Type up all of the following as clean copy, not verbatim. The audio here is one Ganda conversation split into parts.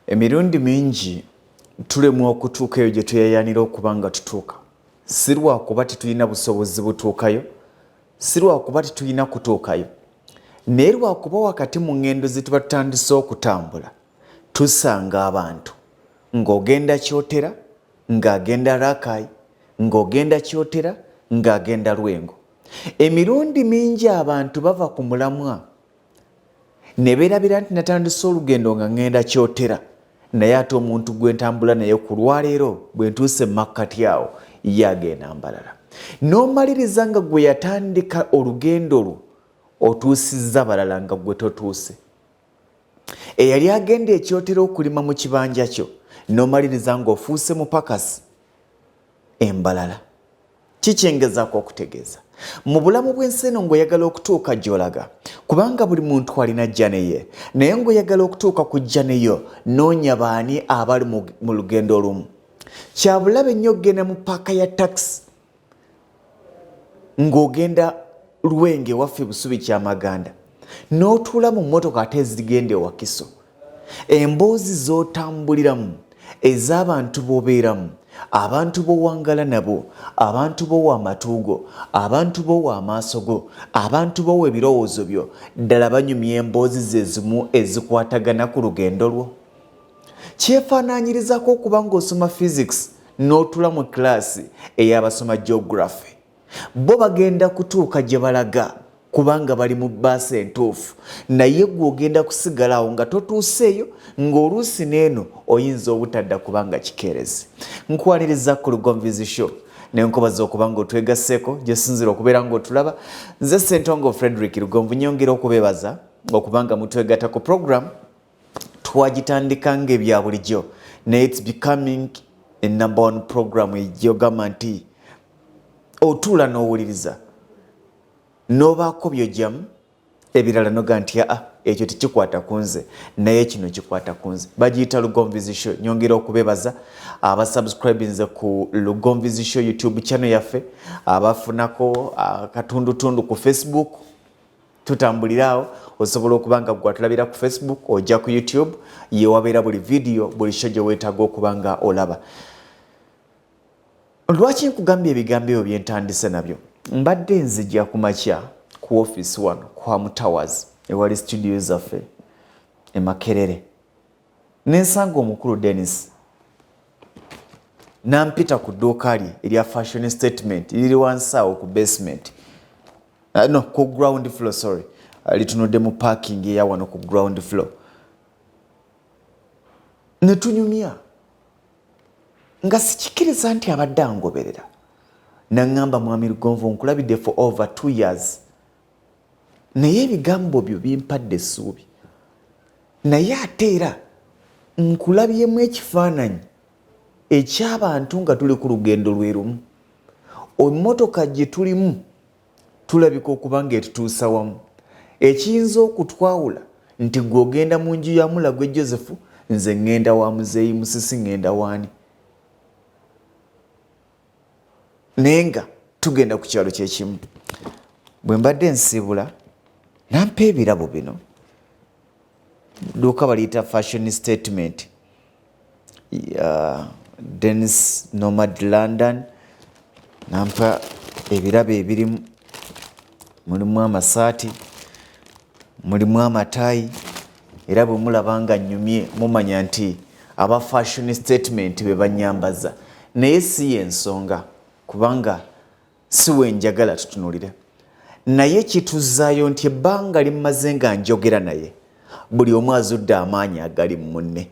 Emirundi mingi tulemwa okutuuka eyo gye tuyayaanira okuba nga tutuuka, si lwakuba tetulina busobozi butuukayo, si lwakuba tetulina kutuukayo, naye lwakuba wakati mu ŋŋendo ze tuba tutandise okutambula tusanga abantu ng'ogenda Kyotera ng'agenda Rakai, ng'ogenda Kyotera ng'agenda Lwengo. Emirundi mingi abantu bava ku mulamwa ne beerabira nti natandise olugendo nga ŋŋenda Kyotera, naye ate omuntu gwe ntambula naye ku lwaleero bwe ntuuse mu makkati awo ye agenda Mbarara. N'omaliriza nga gwe yatandika olugendo lwo otuusizza balala nga gwe totuuse. Eyali agenda e Kyotera okulima mu kibanja kyo n'omaliriza ng'ofuuse mupakasi e Mbarara. Kikyengezaako okutegeeza mu bulamu bw'ensi eno ng'oyagala okutuuka gy'olaga, kubanga buli muntu alina jjane ye, naye ng'oyagala okutuuka ku jjane yo, noonya baani abali mu lugendo olumu. Kya bulabe nnyo okugenda mu paaka ya takisi ng'ogenda Lwenge ewaffe Busubi Kyamaganda, n'otuula mu mmotoka ate ezigenda e Wakiso. Emboozi z'otambuliramu, ez'abantu b'obeeramu, abantu b'owangala nabo, abantu b'owa amatu go, abantu b'owa amaaso go, abantu b'owa ebirowoozo byo, ddala banyumya emboozi ze zimu ezikwatagana ku lugendo lwo? Kyefaanaanyirizako okuba ng'osoma physics n'otuula mu kilaasi ey'abasoma geography. Bo bagenda kutuuka gye balaga kubanga bali mu bbaasi entuufu, naye ggwe ogenda kusigala awo nga totuuseeyo, ng'oluusi n'eno oyinza obutadda kubanga kikeerezi. Nkwaniriza ku Lugonvu's Show ne nkubaza okuba ng'otwegasseeko gy'osinziira okubeera ng'otulaba. Nze Ssentongo Fredrick Lugonvu, nyongera okubeebaza okuba nga mutwegatta ku program twagitandika ng'ebya bulijjo, naye it's becoming a number one program egyogamba nti otuula n'owuliriza n'obaako by'ojjamu ebirala noga nti aa ekyo tekikwata ku nze naye kino kikwata ku nze. Bagiyita Lugonvu's Show. Nyongera okubebaza abasubscribinze ku Lugonvu's Show YouTube channel yaffe, abafunako akatundutundu ku Facebook. Tutambulira awo, osobola okuba nga gwe atulabira ku Facebook ojja ku YouTube yewabeera buli vidiyo, buli show gye weetaaga okuba nga olaba. Lwaki nkugambye ebigambo ebyo byentandise nabyo? Mbadde nzija ku makya ku ofiisi wano ku Hamu Towers ewali studio zaffe e Makerere, nensanga omukulu Dennis nampita ku dduuka lye erya Fashion Statement, liri wansi awo ku basement, no, ku ground floor, sorry, litunudde mu parking eya wano ku ground floor, ne tunyumya nga sikikiriza nti abadde angoberera. Naŋŋamba, Mwami Lugonvu, nkulabidde for over 2 years, naye ebigambo byo bimpadde essuubi, naye ate era nkulabyemu ekifaananyi eky'abantu nga tuli ku lugendo lwe lumu, emmotoka gye tulimu tulabika okuba ng'etutuusa wamu, ekiyinza okutwawula nti gwe ogenda mu nju ya Mulagwe Joseph, nze ŋŋenda wa Muzeeyi Musisi, ŋŋenda waani, naye nga tugenda ku kyalo kyekimu. Bwe mbadde nsiibula nampa ebirabo bino, dduuka baliyita Fashion Statement ya Dennis Nomad London, nampa ebirabo ebirimu, mulimu amasaati, mulimu amataayi, era bwe mulaba nga nnyumye mumanya nti aba Fashion Statement be bannyambaza, naye si y'ensonga kubanga si we njagala tutunulire, naye kituzaayo nti ebbanga limmaze nga njogera naye buli omu azudde amaanyi agali mu munne.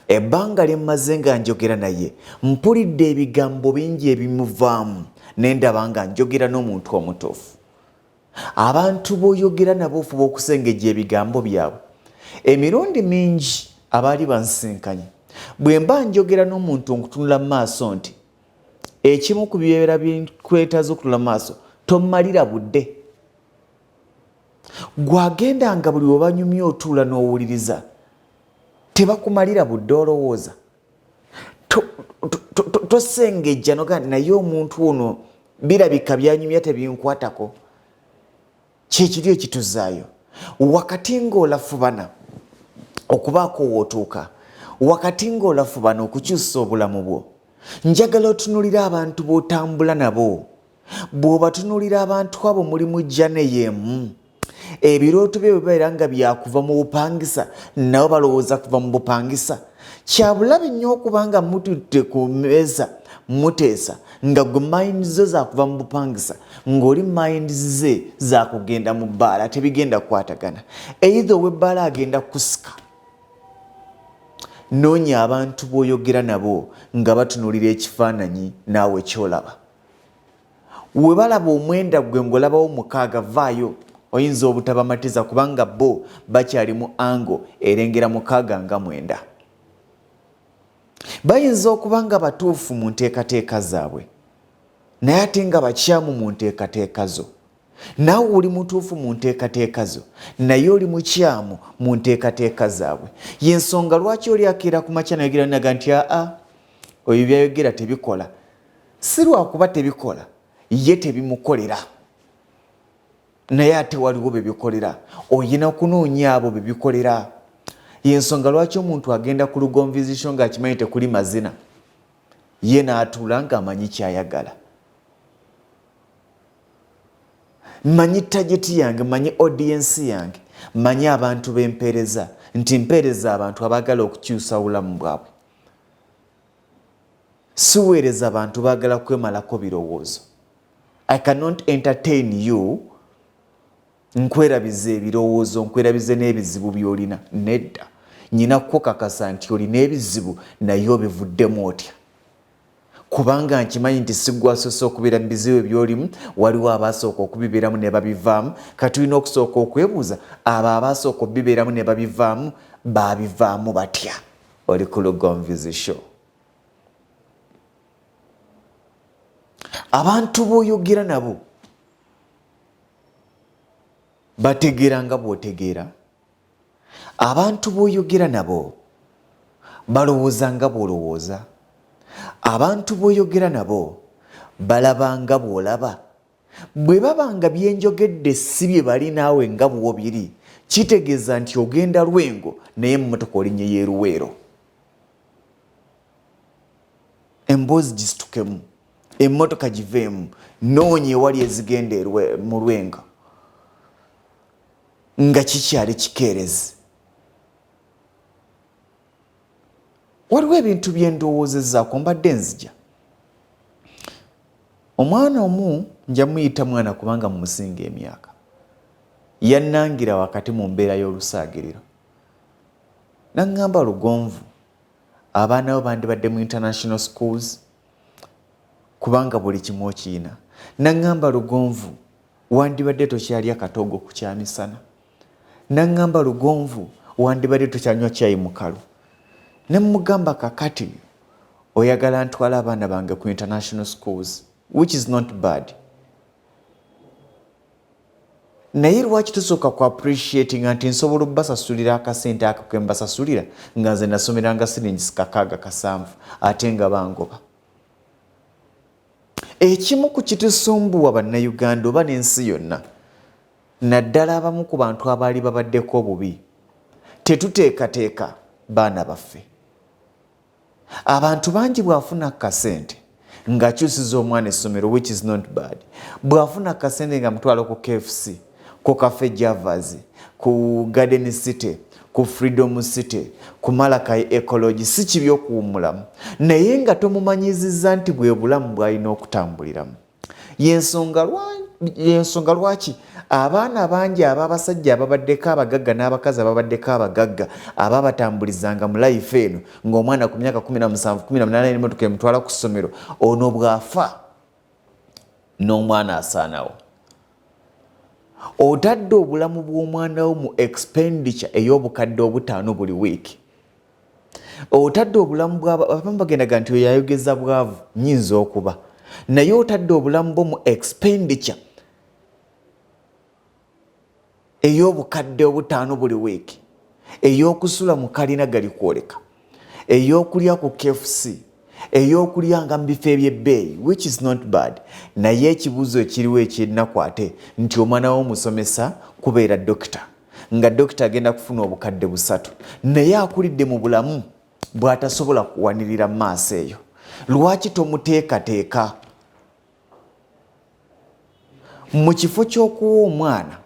Ebbanga lyemmaze nga njogera naye mpulidde ebigambo bingi ebimuvaamu ne ndaba nga njogera n'omuntu omutuufu. Abantu b'oyogera nabo ofuba okusengejja ebigambo byabwe. Emirundi mingi abaali bansinkanye bwe mba njogera n'omuntu nkutunula mu maaso nti ekimu ku bibeera binkwetaaza okutunula mu maaso, tommalira budde. Gw'agenda nga buli we banyumya otuula n'owuliriza, tebakumalira budde olowooza. Tosengejja noga naye omuntu ono birabika byanyumya tebinkwatako. Kyekiri ekituzaayo wakati ng'olafubana. Okubaako w'otuuka wakati ng'olafubana okukyusa obulamu bwo, njagala otunulire abantu b'otambula nabo. Bw'obatunulira abantu abo muli mu jjane y'emu. Ebirooto byo bibeera nga byakuva mu bupangisa, nabo balowooza kuva mu bupangisa. Kya bulabe nnyo okuba nga mututte ku mmeeza muteesa nga gwe mind zo zakuva mu bupangisa ng'oli mind ze zakugenda mu bbaala, tebigenda kukwatagana. Either ow'ebbaala agenda kusika. Noonya abantu b'oyogera nabo nga batunulira ekifaananyi naawe ky'olaba. We balaba omwenda gwe ng'olabawo mukaaga, vaayo, oyinza obutabamatiza kubanga bo bakyali mu ango erengera mukaaga nga mwenda. Bayinza okuba nga batuufu mu nteekateeka zaabwe naye ate nga bakyamu mu nteekateeka zo. Naawe oli mutuufu mu nteekateeka zo naye oli mukyamu mu nteekateeka zaabwe. Y'ensonga lwaki oli akeera ku makya nayogera naga nti aa oyo byayogera tebikola. Si lwakuba tebikola, ye tebimukolera naye ate waliwo bebikolera. Oyina kunoonya abo bebikolera. Y'ensonga lwaki omuntu agenda ku lugonvizisho ng'akimanyi tekuli mazina, ye n'atuula ng'amanyi ky'ayagala. Manyi tageti yange, manyi audience yange, manyi abantu bempeereza, nti mpeereza abantu abaagala okukyusa obulamu bwabwe. Siweereza bantu baagala kwemalako birowoozo. I cannot entertain you nkwerabiza ebirowoozo, nkwerabize n'ebizibu by'olina. Nedda, nyina kukakasa nti olina ebizibu naye obivuddemu otya, kubanga nkimanyi nti sigwasoose okubeera mu bizibu ebyolimu, waliwo abasooka okubibeeramu ne babivaamu. Kati tulina okusooka okwebuuza abo abasooka okubibeeramu ne babivaamu babivaamu batya. Oli ku Lugonvizi Show. Abantu b'oyogera nabo bategeera nga bw'otegeera. Abantu b'oyogera nabo balowooza nga bw'olowooza. Abantu b'oyogera nabo balaba nga bw'olaba. Bwe baba nga byenjogedde si bye bali naawe nga bw'obiri, kitegeeza nti ogenda Lwengo naye emmotoka olinnye y'e Luweero. Emboozi gisitukemu, emmotoka giveemu, noonya ewali ezigenda mu Lwengo nga kikyali kikeerezi. Waliwo ebintu bye ndowoozezaako mbadde nzija. Omwana omu nja muyita mwana kubanga mumusinga emyaka, yannangira wakati mu mbeera y'olusaagiriro naŋŋamba, Lugonvu, abaana bo bandibadde mu international schools kubanga buli kimu okiyina. Naŋŋamba, Lugonvu, wandibadde tokyalya katogo ku kyamisana. Naŋŋamba, Lugonvu, wandibadde tokyanywa kyayi mukalu. Ne mugamba, kakati oyagala ntwala abaana bange ku international schools, which is not bad, naye lwaki tusooka ku appreciating nti nsobola obbasasulira akasente ako ke mbasasulira nga nze nasomeranga siringisi kakaaga kasanvu ate nga bangoba? Ekimu ku kitusumbuwa Bannayuganda oba n'ensi yonna, naddala abamu ku bantu abaali babaddeko obubi, tetuteekateeka baana baffe. Abantu bangi bw'afuna kasente ng'akyusiza omwana essomero, which is not bad, bw'afuna kasente nga mutwala ku KFC, ku Cafe Javas, ku Garden City, ku Freedom City, ku Malakai Ecology, si kibi okuwummulamu, naye nga tomumanyizizza nti bwe bulamu bw'alina okutambuliramu. Yensonga lwaki abaana bangi ab'abasajja ababaddeko abagagga n'abakazi ababaddeko abagagga ababatambulizanga mu life eno, ng'omwana ku myaka 17, 18 emotoka emutwala ku ssomero, ono bw'afa n'omwana asaanawo. Otadde obulamu bw'omwana wo mu expenditure ey'obukadde obutaano buli wiiki. Otadde obulamu bwabamu bagendaga nti oyo ayogeza bwavu, nyinza okuba, naye otadde obulamu bwo mu expenditure ey'obukadde obutaano buli wiiki, ey'okusula mu kalina gali kwoleka, ey'okulya ku KFC, ey'okulyanga mu bifo eby'ebbeeyi, which is not bad, naye ekibuuzo ekiriwo ekyennaku ate nti omwana w'omusomesa kubeera dokita. nga dokita agenda kufuna 3,000, naye akulidde mu bulamu bw'atasobola kuwanirira mu maaso eyo. Lwaki tomuteekateeka? Mu kifo ky'okuwa omwana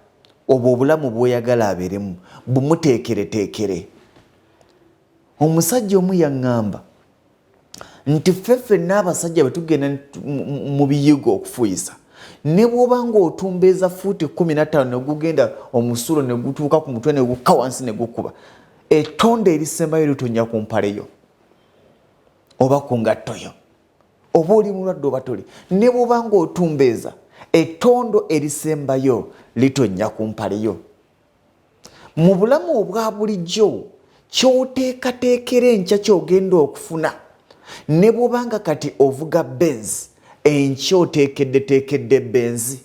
obwo obulamu bw'oyagala abeeremu, bumuteekereteekere. Omusajja omu yaŋŋamba nti ffe ffenna abasajja bwe tugenda mu biyigo okufuuyisa, ne bw'oba ng'otumbeeza fuuti 15 ne gugenda omusulo ne gutuuka ku mutwe ne gukka wansi ne gukuba, ettonda erisembayo litonnya ku mpale yo oba ku ngatto yo, oba oli mulwadde oba toli, ne bw'oba ng'otumbeeza ettondo erisembayo litonnya ku mpale yo. Mu bulamu obwa bulijjo ky'oteekateekera enkya ky'ogenda okufuna, ne bw'oba nga kati ovuga Benz, enkya oteekeddeteekedde Benz.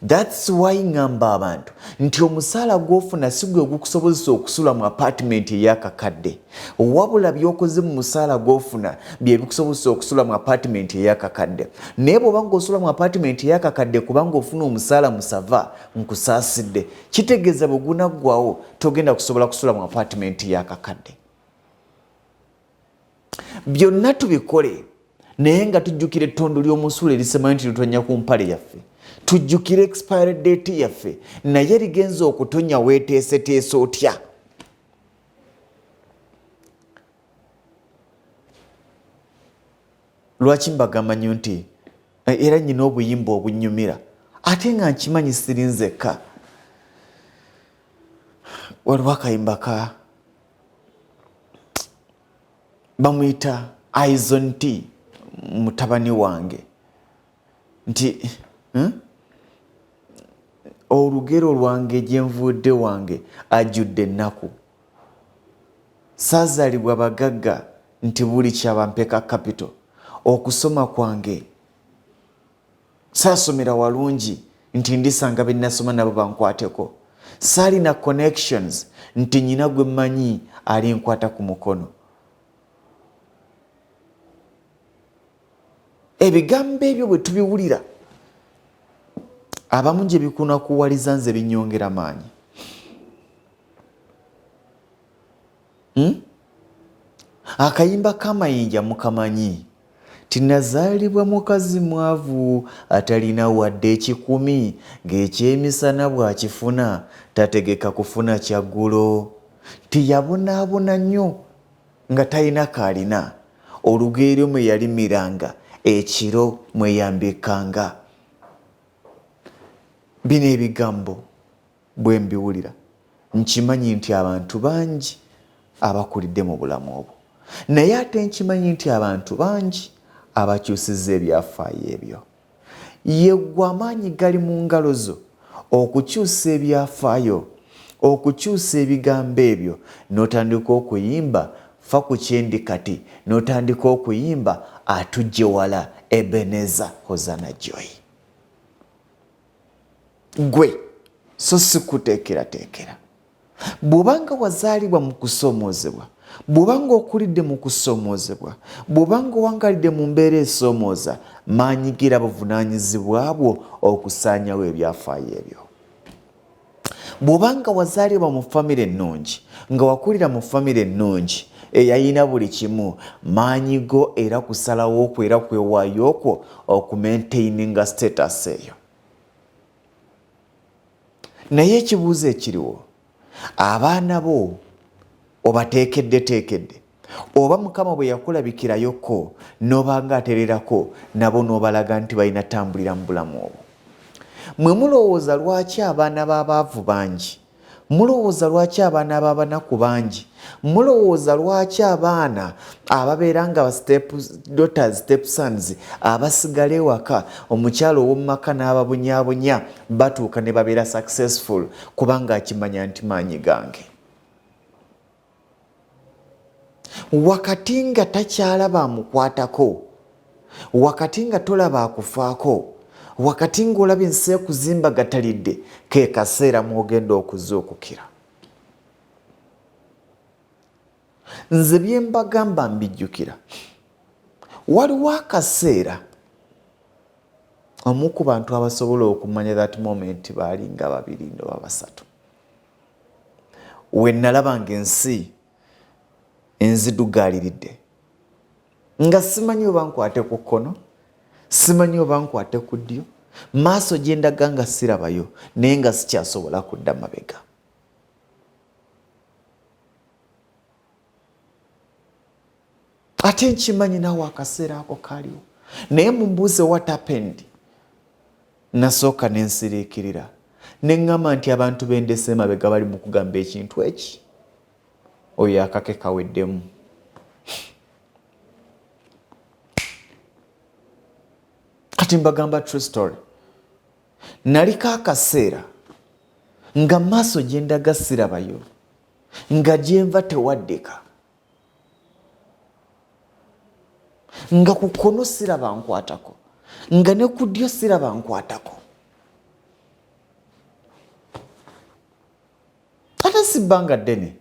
That's why ngamba abantu nti omusaala gw'ofuna si gwe gukusobozesa okusula mu apartment ey'akakadde, wabula by'okoze mu musaala gw'ofuna bye bikusobozesa okusula mu apartment ey'akakadde. Naye bw'oba ng'osula mu apartment ey'akakadde kubanga ofuna omusaala musava, nkusaasidde, kitegeeza bwe gunaggwawo togenda kusobola kusula mu apartment y'akakadde. Byonna tubikole naye nga tujjukira ettondo ly'omusulo erisemayo nti litonya ku mpale yaffe, tujjukire expiry date yaffe, naye ligenza okutonya weeteeseteese otya? Lwaki mbagamba nnyo nti era nnyina obuyimba obunnyumira ate nga nkimanyi siri nzekka. Waliwo akayimba ka bamuyita Aizon T, mutabani wange, nti olugero lwange gye nvudde wange ajjudde ennaku, saazaalibwa bagagga nti buli kyabampeka capital, okusoma kwange saasomera walungi nti ndisanga be nasoma nabo bankwateko, saalina connections nti nyina gwe mmanyi alinkwata ku mukono. Ebigambo ebyo bwe tubiwulira abamu gye bikunakuwaliza, nze binyongera maanyi. Akayimba k'amayinja mukamanyi, tinazaalibwa mukazi mwavu atalina wadde 100, ng'ekyemisana bw'akifuna tategeka kufuna kyaggulo, tiyabonaabona nnyo nga talina kaalina, olugeero mwe yalimiranga ekiro mwe yambikkanga. Bino ebigambo bwe mbiwulira nkimanyi nti abantu bangi abakulidde mu bulamu obwo, naye ate nkimanyi nti abantu bangi abakyusizza ebyafaayo ebyo. Yeggwe amaanyi gali mu ngalo zo okukyusa ebyafaayo, okukyusa ebigambo ebyo, n'otandika okuyimba fa ku kyendi kati, n'otandika okuyimba atujje wala, Ebenezer Hosanna Joy. Gwe so si kuteekerateekera. Bw'oba nga wazaalibwa mu kusoomoozebwa, bw'oba nga okulidde mu kusoomoozebwa, bw'oba nga owangalidde mu mbeera esoomooza, maanyi ge era buvunaanyizibwa bwo okusaanyawo ebyafaayo ebyo. Bw'oba nga wazaalibwa mu famire ennungi, nga wakulira mu famire ennungi eyalina buli kimu, maanyi go era kusalawo kwo era kwewaayo kwo okumaintaininga status eyo. Naye ekibuuzo ekiriwo, abaana bo obateekeddeteekedde, oba Mukama bwe yakulabikirayoko n'obanga atererako nabo n'obalaga nti balina tambulira mu bulamu obwo? Mwe mulowooza lwaki abaana b'abaavu bangi? Mulowooza lwaki abaana b'abanaku bangi? Mulowooza lwaki abaana ababeera nga step daughters, step sons abasigala ewaka, omukyala ow'omu maka n'ababonyabonya, batuuka ne babeera successful? Kubanga akimanya nti maanyi gange. Wakati nga takyalaba amukwatako, wakati nga tolaba akufaako, wakati ng'olaba ensi ekuzimba gatalidde, ke kaseera mw'ogenda okuzuukukira. Nze bye mbagamba mbijjukira. Waliwo akaseera omu ku bantu abasobola okumanya that moment baali nga babiri oba basatu. We nalaba ng'ensi enzidugaaliridde, nga simanyi oba nkwate ku kkono, simanyi oba nkwate ku ddyo, maaso gye ndaga nga sirabayo, naye nga sikyasobola kudda mabega. Ate nkimanyi naawe akaseera ako kaaliwo, naye mumbuuze what happened. Nasooka ne nsiriikirira ne ŋŋamba nti abantu bendese emabega bali mu kugamba ekintu eki, oyo akake kaweddemu. Kati mbagamba true story, naliko akaseera nga maaso gye ndaga sirabayo, nga gyenva tewaddeka, nga ku kkono siraba nkwatako, nga ne ku ddyo siraba nkwatako. Ate si bbanga ddene,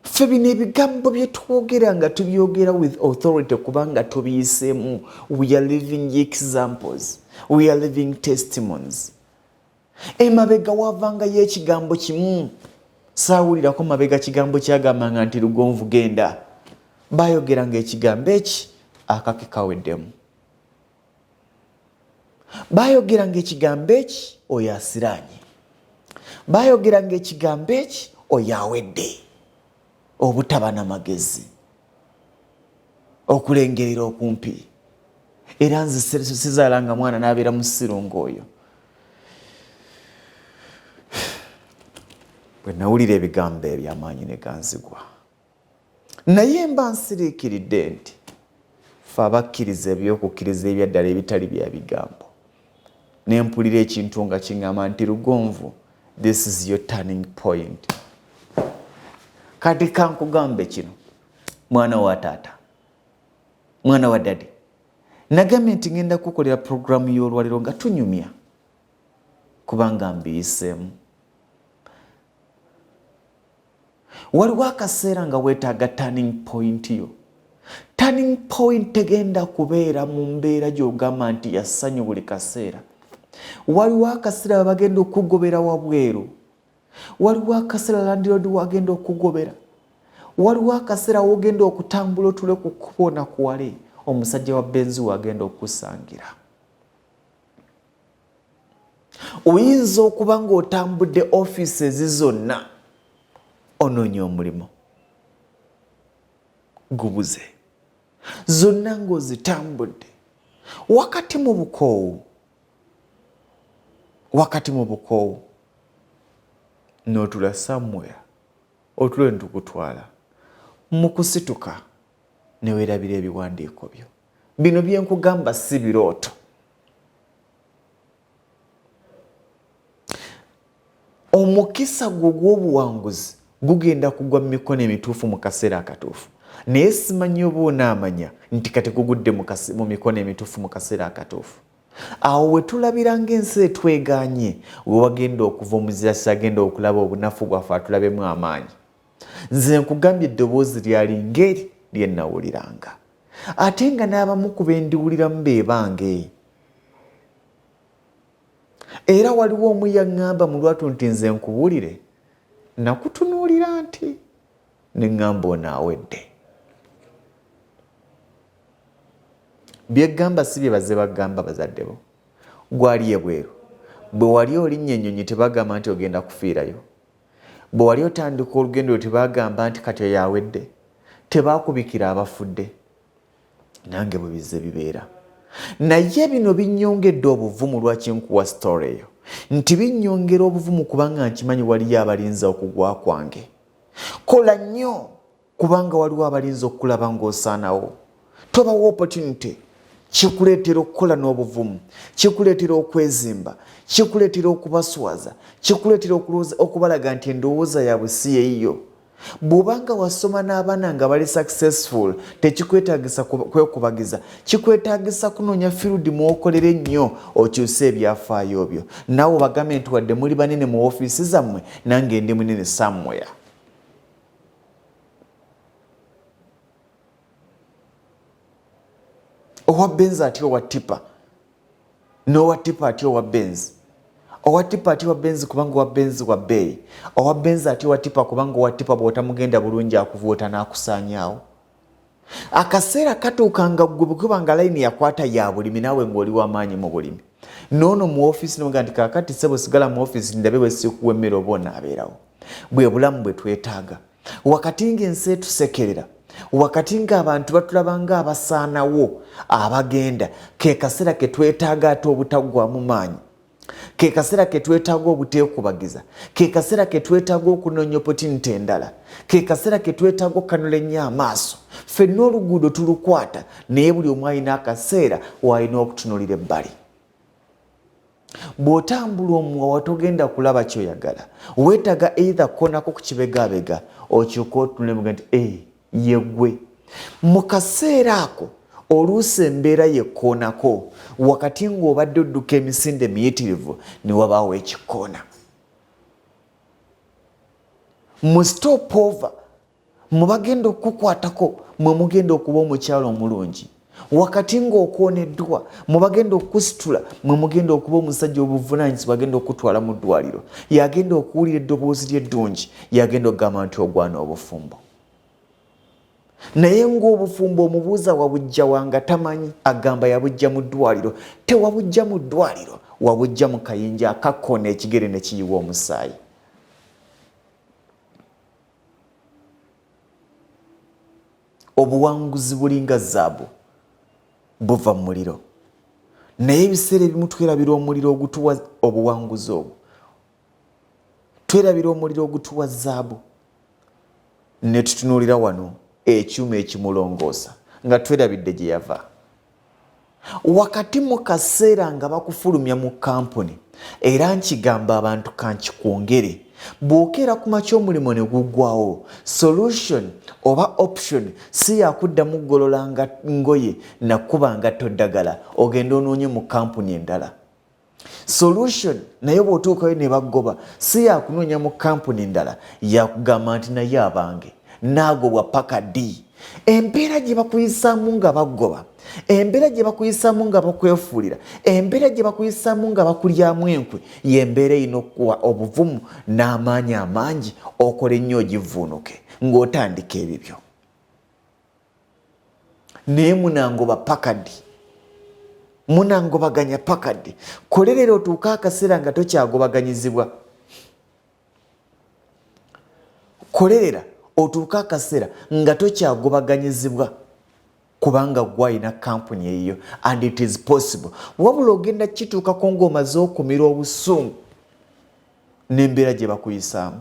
ffe bino ebigambo bye twogera nga tubyogera with authority kubanga tubiyiseemu. We are living examples, we are living testimonies. Emabega wavangayo ekigambo kimu, saawulirako mabega kigambo kyagambanga nti Lugonvu genda. Bayogeranga ekigambo eki, akake kaweddemu. Bayogeranga ekigambo eki, oyo asiraanye. Bayogeranga ekigambo eki, oyo awedde. Obutaba n'amagezi, okulengerera okumpi. Era nze sizaalanga mwana n'abeera musiru ng'oyo. Bwe nawulira ebigambo ebyo, amaanyi ne ganzigwa, naye mba nsiriikiridde nti fe abakkiriza ebyokukkiriza ebyaddala ebitali bya bigambo, ne mpulira ekintu nga kiŋŋamba nti Lugonvu, this is your turning point. Kati kankugambe kino, mwana wa taata, mwana wa daddy, nagambye nti ngenda kukolera puroguramu y'olwaliro nga tunyumya kubanga mbiyiseemu. Waliwo akaseera nga weetaaga turning point yo. Turning point tegenda kubeera mu mbeera gy'ogamba nti yassanyu buli kaseera. Waliwo akaseera bagenda okugobera wabweru, waliwo akaseera landlord wagenda okugobera, waliwo akaseera wogenda okutambula otule ku kkubo onakuwale, omusajja wa benzi wagenda okusangira. Oyinza okuba ng'otambudde offices zonna onoonya omulimu, gubuze, zonna ng'ozitambudde, wakati mu bukoowu, wakati mu bukoowu n'otula somewhere, otule ntukutwala mu kusituka ne weerabira ebiwandiiko byo. Bino bye nkugamba si birooto. Omukisa gwo gw'obuwanguzi gugenda kugwa mu mikono emituufu mu kaseera akatuufu, naye simanyi oba onaamanya nti kati gugudde mu mikono emituufu mu kaseera akatuufu. Awo we tulabira ng'ensi etwegaanye, we wagenda okuva omuzirasi agenda okulaba obunafu bwaffe atulabemu amaanyi. Nze nkugambye, eddoboozi lyali ngeri lye nnawuliranga, ate nga n'abamu ku be ndiwuliramu be bange. Era waliwo omu yaŋŋamba mu lwatu nti nze nkubuulire, nakutunuulira nti ne ŋŋamba ono awedde. Byeggamba si bye bazze bagamba bazadde bo. Gwali ebweru, bwe wali olinnya ennyonyi tebagamba nti ogenda kufiirayo. Bwe wali otandika olugendo lwe tebagamba nti kati oyo awedde. Tebakubikira abafudde. Nange bwe bizze bibeera, naye bino binnyongedde obuvumu. Lwaki nkuwa story eyo? Nti binnyongera obuvumu kubanga nkimanyi waliyo abalinza okugwa kwange. Kola nnyo kubanga waliwo abalinza okukulaba ng'osaanawo. Tobawa opportunity. Kikuleetera okukola n'obuvumu, kikuleetera okwezimba, kikuleetera okubaswaza, kikuleetera okubalaga nti endowooza yaabwe si yeyiyo. Bw'obanga wasoma n'abaana nga bali successful, tekikwetaagisa kwekubagiza, kikwetaagisa kunoonya field mwokolera ennyo okyuse ebyafaayo byo. Naawe obagambe nti wadde muli banene mu ofiisi zammwe, nange ndi munene somewhere. Owa benzi atya owa tipa, n'owa tipa atya owa benzi. Owa tipa atya owa benzi kubanga owa benzi wa bbeeyi. Owa benzi atya owa tipa kubanga owa tipa bw'otamugenda bulungi akuvuuta n'akusaanyaawo. Akaseera katuuka nga ggwe bwekuba nga layini yakwata ya bulimi naawe ng'oli wa maanyi mu bulimi. N'ono mu ofiisi n'omugaa nti kaakati ssebo sigala mu ofiisi ndabe bwe sikuwa emmere oba onaabeerawo. Bwe bulamu bwe twetaaga. Wakati ng'ensi etusekerera, wakati ng'abantu batulaba ng'abasaanawo abagenda, ke kaseera ke twetaaga ate obutaggwamu maanyi. Ke kaseera ke twetaaga obuteekubagiza. Ke kaseera ke twetaaga okunoonya opportunity endala. Ke kaseera ke twetaaga okukanula ennyo amaaso. Ffenna oluguudo tulukwata, naye buli omu alina akaseera w'alina okutunuulira ebbali. Bw'otambula omuwawa togenda kulaba kyoyagala. Weetaaga either kukoonako ku kibegaabega okyuke otunule muge nti ee yeggwe. Mu kaseera ako oluusi embeera yekkoonako wakati ng'obadde odduka emisinde miyitirivu ne wabaawo ekikkoona. Mu stop over Mwe bagenda okukukwatako mwe mugenda okuba omukyala omulungi. Wakati ng'okooneddwa mwe bagenda okukusitula mwe mugenda okuba omusajja obuvunaanyizibwa agenda okukutwala mu ddwaliro. Y'agenda okuwulira eddoboozi lye eddungi, y'agenda okugamba nti ogwana obufumbo. Naye ng'obufumbo omubuuza wabujja wa nga tamanyi, agamba yabujja mu ddwaliro. Tewabujja mu ddwaliro, wabujja mu kayinja akakkoona ekigere ne kiyiwa omusaayi. Obuwanguzi bulinga zaabu, buva mu muliro. Naye ebiseera ebimu twerabira omuliro ogutuwa obuwanguzi obwo, twerabira omuliro ogutuwa zaabu, ne tutunuulira wano ekyuma ekimulongoosa nga twerabidde gye yava. Wakati mu kaseera nga bakufulumya mu kampuni, era nkigamba abantu kankikwongere, bw'okeera ku makya omulimu ne guggwawo, solution oba option si yakuddamu kugolola ngoye na kukuba ngatto ddagala ogende onoonye mu kampuni endala. Solution naye bw'otuukayo ne baggoba si yakunoonya mu kampuni ndala, yakugamba nti naye abange naagobwa paka ddi? Embeera gye bakuyisaamu nga baggoba, embeera gye bakuyisaamu nga bakwefuulira, embeera gye bakuyisaamu nga bakulyamu enkwe, y'embeera erina okukuwa obuvumu n'amaanyi amangi okole ennyo ogivvuunuke ng'otandika ebibyo. Naye munangoba pakadi, munangobaganya pakadi, kolerera otuuke akaseera nga tokyagobaganyizibwa. Kolerera otuuke akaseera nga tokyagobaganyizibwa, kubanga gwe alina kampuni eyiyo, and it is possible. Wabula ogenda kituukako ng'omaze okumira obusungu n'embeera gye bakuyisaamu.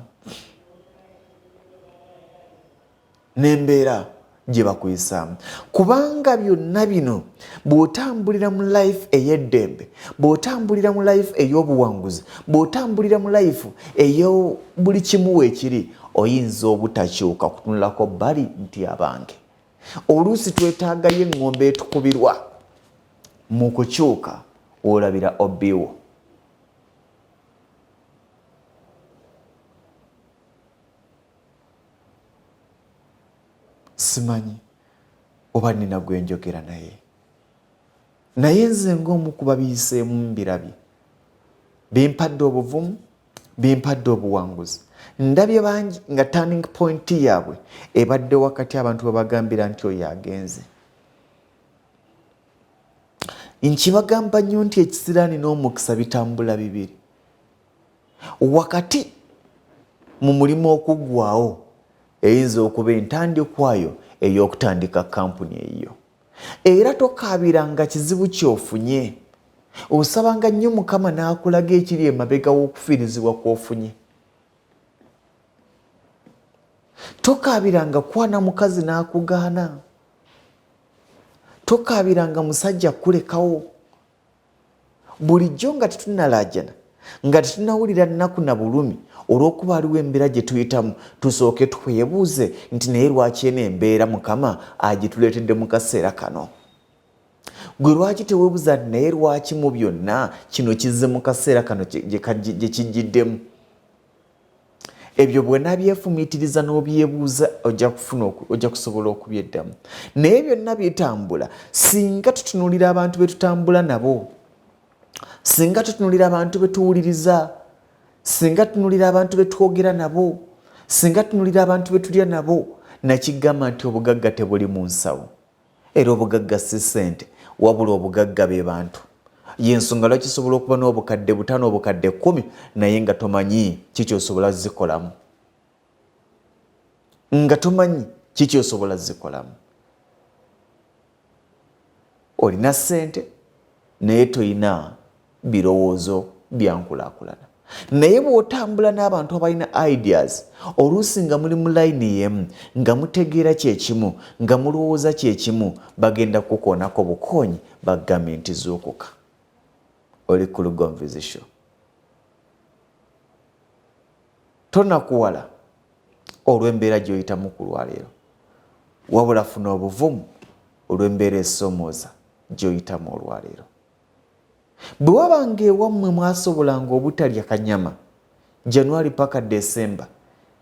N'embeera gye bakuyisaamu, kubanga byonna bino bw'otambulira mu life ey'eddembe, bw'otambulira mu life ey'obuwanguzi, bw'otambulira mu life ey'obuli kimu weekiri, oyinza obutakyuka kutunulako bbali nti abange. Oluusi twetaagayo eŋŋombe etukubirwa mu kukyuka w'olabira obbiwo. Simanyi oba nina gwe njogera naye, naye nze ng'omu ku babiyiseemu mbirabye. Bimpadde obuvumu, bimpadde obuwanguzi. Ndabye bangi nga turning point yaabwe ebadde wakati abantu babagambira nti oyo agenze. Nkibagamba nnyo nti ekisiraani n'omukisa bitambula bibiri. Wakati mu mulimu okuggwawo eyinza okuba entandikwayo ey'okutandika kampuni eyiyo. Era tokaabiranga kizibu ky'ofunye. Osabanga nnyo Mukama n'akulaga ekiri emabega w'okufiirizibwa kw'ofunye. Tokaabiranga kwana mukazi n'akugaana. Tokaabiranga musajja kukulekawo. Bulijjo nga tetunnalaajana, nga tetunnawulira nnaku na bulumi olw'okuba waliwo embeera gye tuyitamu, tusooke twebuuze nti naye lwaki eno embeera Mukama agituleetedde mu kaseera kano? Gwe lwaki teweebuuza nti naye lwaki mu byonna kino kizze mu kaseera kano gye kijjiddemu? Ebyo bw'onabyefumiitiriza n'obyebuuza ojja kusobola okubyeddamu. Naye byonna bitambula singa tutunuulira abantu be tutambula nabo. Singa tutunulira abantu betuwuliriza, singa tutunulira abantu betwogera nabo, singa tutunulira abantu betulya nabo, nakigamba nti obugagga tebuli mu nsawo. Era obugagga si ssente, wabula obugagga be bantu. Y'ensonga lwaki sobola okuba n'obukadde 5, obukadde 10, naye nga tomanyi kiki osobola zikolamu. Nga tomanyi kiki osobola zikolamu. Olina ssente naye toyina birowoozo bya nkulaakulana. Naye bw'otambula n'abantu abalina ideas, oluusi nga muli mu layini y'emu, nga mutegeera kye kimu, nga mulowooza kye kimu, bagenda kukoonako bukoonyi bagambe nti zuukuka. Oli ku Lugonvu's Show. Tonakuwala olw'embeera gy'oyitamu ku lwaleero, wabula funa obuvumu olw'embeera esoomooza gy'oyitamu olwaleero. Bwe wabanga ewammwe mwasobolanga obutalya kanyama January paka December,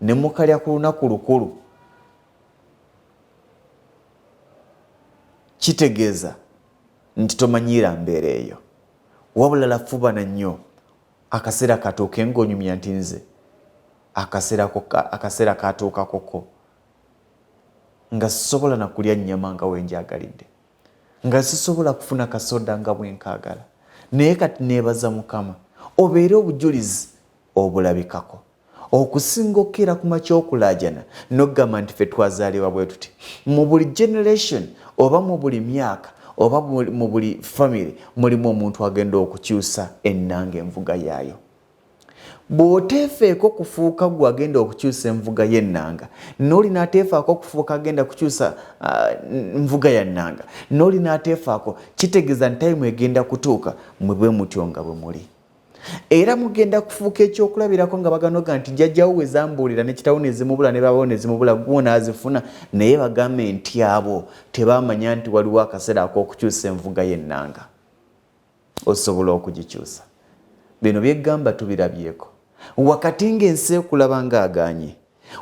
ne mukalya ku lunaku lukulu, kitegeeza nti tomanyiira mbeera eyo. Wabula lafubana nnyo akaseera katuuke ng'onyumya nti nze akaseera katuukakoko nga sisobola na kulya nnyama nga wenjagalidde, nga sisobola kufuna kasoda nga bwe nkaagala, naye kati neebaza Mukama. Obeere obujulizi obulabikako okusinga okukeera ku makya okulaajana n'okugamba nti ffe twazaalibwa bwe tuti. Mu buli generation oba mu buli myaka oba mu buli family mulimu omuntu agenda okukyusa ennanga envuga yaayo. Bw'oteefeeko kufuuka gwe agenda okukyusa envuga y'ennanga, n'oli n'ateefaako okufuuka agenda kukyusa nvuga ya nnanga, n'oli n'ateefaako, kitegeeza nti tayimu egenda kutuuka mwe bwe mutyo nga bwe muli. Era mugenda kufuuka ekyokulabirako nga baganoga nti jjajjawo we zambuulira ne kitawo ne zimubula ne baabawo ne zimubula, gwo n'azifuna, naye bagambe nti abo tebaamanya nti waliwo akaseera ak'okukyusa envuga y'ennanga. Osobola okugikyusa. Bino byeggamba tubirabyeko. Wakati ng'ensi ekulaba ng'agaanye,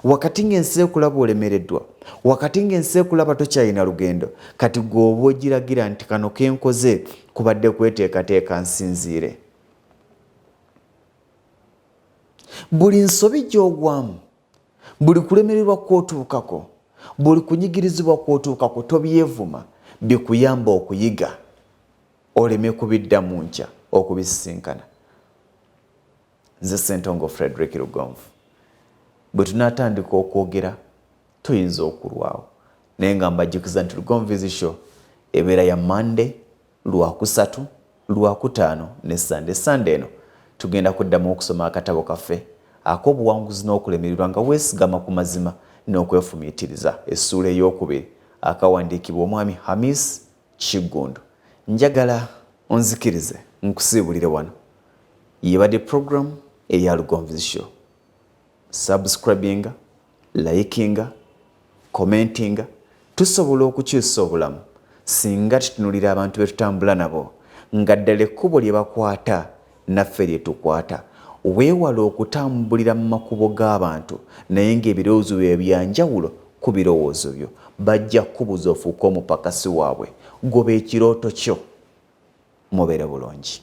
wakati ng'ensi ekulaba olemereddwa, wakati ng'ensi ekulaba tokyalina lugendo, kati gwe oba ogiragira nti kano ke nkoze kubadde kweteekateeka nsinziire. Buli nsobi gy'ogwamu, buli kulemererwa kw'otuukako, buli kunyigirizibwa kw'otuukako, tobyevuma, bikuyamba okuyiga oleme kubiddamu nkya okubisisinkana. Nze Ssentongo Frederick Lugonvu. Bwe tunaatandika okwogera tuyinza okulwawo, naye nga mbajjukiza nti Lugonvu's Show ebeera ya Monday, Lwakusatu, Lwakutaano ne Sunday. Sunday eno tugenda kuddamu okusoma akatabo kaffe ak'obuwanguzi n'okulemererwa nga weesigama ku mazima n'okwefumiitiriza, essuula ey'okubiri, akawandiikibwa omwami Hamis Kiggundu. Njagala onzikirize nkusiibulire wano. Yebadde program eya Lugonvu's Show. Subscribinga, likinga, commentinga. Tusobola okukyusa obulamu singa tutunulira abantu be tutambula nabo nga ddala ekkubo lye bakwata naffe lye tukwata. Weewale okutambulira mu makubo g'abantu naye ng'ebirowoozo byo bya njawulo ku birowoozo byo. Bajja kukubuza ofuuke omupakasi waabwe. Goba ekirooto kyo. Mubeere bulungi.